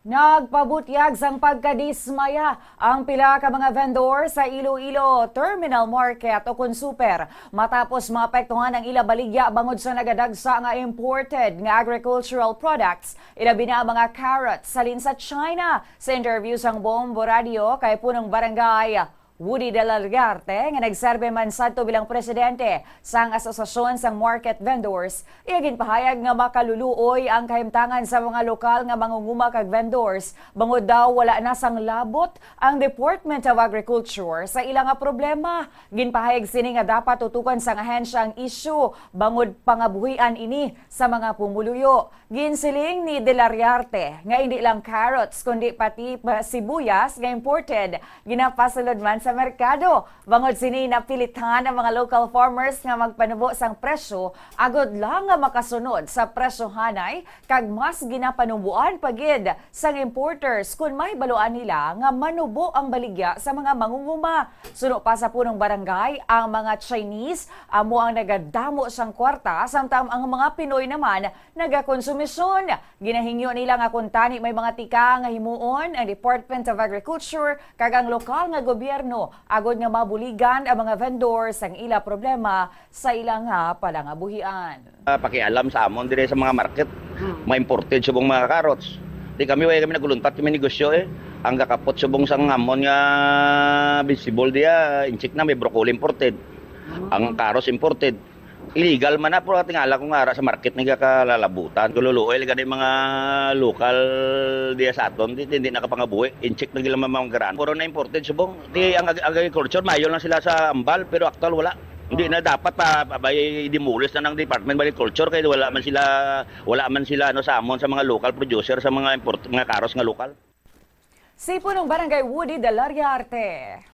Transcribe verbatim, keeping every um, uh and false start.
Nagpabutyag sang pagkadismaya ang pila ka mga vendor sa Iloilo Terminal Market o kon Super matapos maapektuhan ang ila baligya bangod sa nagadagsa nga imported nga agricultural products, ilabi na ang mga carrots halin sa China. Sa interview sang Bombo Radio kay Punong Barangay Woody Dela Riarte, nga nagserbe man sadto bilang presidente sang Asosasyon sang Market Vendors, iya ginpahayag nga makaluluoy ang kahimtangan sa mga lokal nga mangunguma kag vendors, bangod daw wala na sang labot ang Department of Agriculture sa ila nga problema. Ginpahayag sini nga dapat tutukan sang ahensya ang isyu bangod pangabuhian ini sa mga pumuluyo. Ginsiling ni Dela Riarte nga indi lang carrots kundi pati pa sibuyas nga imported ginapasulod man sa merkado. Bangod sini, napilitan ang mga local farmers nga magpanubo sang presyo agod lang nga makasunod sa presyohanay kag mas ginapanumboan pa gid sang importers kon mahibaluan nila nga manubo ang baligya sa mga mangunguma. Suno pa sa punong barangay, ang mga Chinese amo ang nagadamo sang kwarta, samtang ang mga Pinoy naman nagakonsumisyon. Ginahingyo nila nga kuntani may mga tika nga himuon ang Department of Agriculture kag ang lokal nga gobyerno agod nga mabuligan ang mga vendor sang ila problema sa ila nga palangabuhian. Ah, pakialam sa amon dire sa mga market. Mm. Ma-imported subong mga carrots. Di kami, way kami nagluntat, kami negosyo, eh. Ang gakapot subong sang amon nga vegetable diya, inchik na, may broccoli imported. Mm. Ang carrots imported. Illegal man na, pero tingala ko nga ara sa market nagakalalabutan. Kaluluoy lang gani mga lokal diya sa aton, di, di, di nakapangabuhi. Inchik na gila mamanggaraan. Puro na imported subong. Di ang ag-, agriculture, mayo lang sila sa ambal, pero aktual wala. Hindi na dapat pa, pa, pa i-demolish na ng Department of Agriculture kay wala man sila, wala man sila, ano, sa amon sa mga local producer sa mga import-, mga carrots nga lokal. Si Punong Barangay Woody Dela Riarte.